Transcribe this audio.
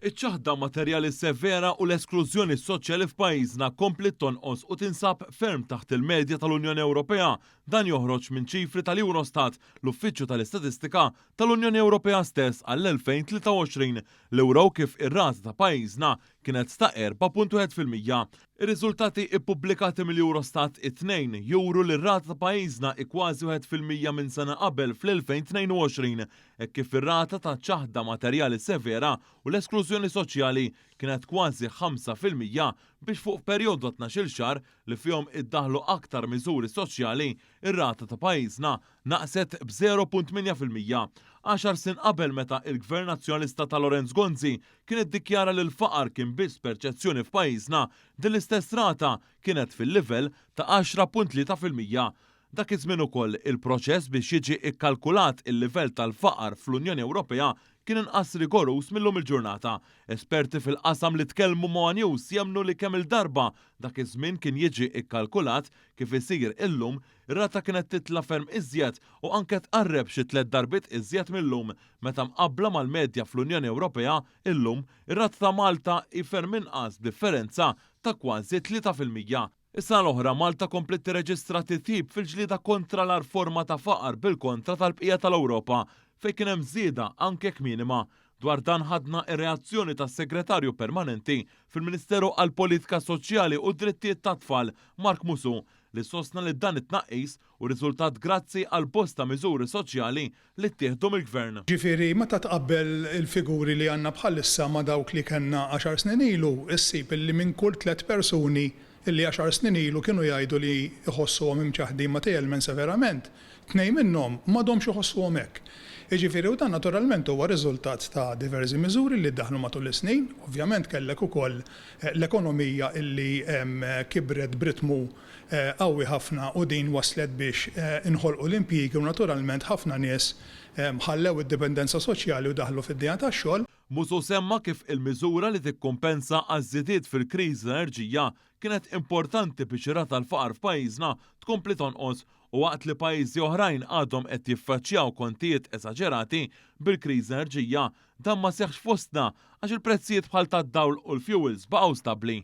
Iċ-ċaħda materjali severa u l-esklużjoni soċjali f'pajjiżna kompliet tonqos u tinsab ferm taħt il-medja tal-Unjoni Ewropea. Dan joħroġ minn ċifri tal-Eurostat, l-Uffiċċju tal-Istatistika tal-Unjoni Ewropea stess għall-2023, li wrew kif ir-rata ta' pajjiżna kienet ta' 4.1%. Ir-riżultati ppubblikati mill-Eurostat it-Tnejn juru li r-rata ta' pajjiżna hi kważi 1% minn sena qabel fl-2022, hekk kif ir-rata ta' ċaħda materjali severa u l-esklużjoni soċjali kienet kważi 5% biex fuq perjodu ta' 12-il xahar li fihom iddaħħlu aktar miżuri soċjali, ir-rata ta' pajjiżna naqset b'0.8%. Għaxar snin qabel meta il-Gvern Nazzjonalista ta' Lawrence Gonzi kien iddikjara li l-faqar kien biss perċezzjoni f'pajjiżna, din l-istess rata kienet fil-livell ta' 10.3%. Dak iż-żmien ukoll, il-proċess biex jiġi kkalkulat il-livell tal-faqar fl-Unjoni Ewropea kien inqas rigoruż mil-lum il-ġurnata. Esperti fil-qasam li tkellmu ma' one News jemmnu li kemm-il darba dak iż-żmien kien jiġi kkalkulat kif isir illum, ir-rata kienet titla' ferm iżjed u anke tqarreb xi tlett darbiet iżjed mil-lum. Meta mqabbla mal-medja fl-Unjoni Ewropea, illum, ir-rata ta' Malta hi ferm inqas b'differenza ta' kważi 3%. Is-sena l-oħra Malta kompliet tirreġistra titjib fil-ġlieda kontra l-agħar forma ta' faqar bil-kontra tal-bqija tal-Ewropa fejn kien hemm żieda anke jekk minima. Dwar dan ħadna r-reazzjoni tas-Segretarju Permanenti fil-Ministeru għall-Politika Soċjali u d-Drittijiet tat-Tfal, Mark Musù, li sostna li dan it-tnaqqis hu riżultat grazzi għal bosta miżuri soċjali li ttieħdu mill-Gvern. Ġifieri meta tqabbel il-figuri li għandna bħalissa ma' dawk li kellna għaxar snin ilu, issib illi minn kull tlett persuni illi għaxar snin ilu kienu jgħidu li jħossuhom imċaħħdin materjalment severament, tnejn minnhom m'għadhomx iħossuhom hekk. Jiġifieri u dan naturalment huwa riżultat ta' diversi miżuri li ddaħħlu matul is-snin. Ovvjament kellek ukoll l-ekonomija illi kibret b'ritmu qawwi ħafna u din wasslet biex inħolqu l-impjiegi u naturalment ħafna nies ħallew id-dipendenza soċjali u daħlu fid-dinja tax-xogħol. Musu semma kif il-miżura li tikkumpensa għaż-żidiet fil-kriżi tal-enerġija kienet importanti biex ir-rata tal-faqar f'pajjiżna tkompli tonqos u waqt li pajjiżi oħrajn għadhom qed jiffaċċjaw kontijiet esaġerati bil-kriżi enerġija, dan ma seħħx fostna għax il-prezzijiet bħal tad-dawl u l-fuels baqgħu stabbli.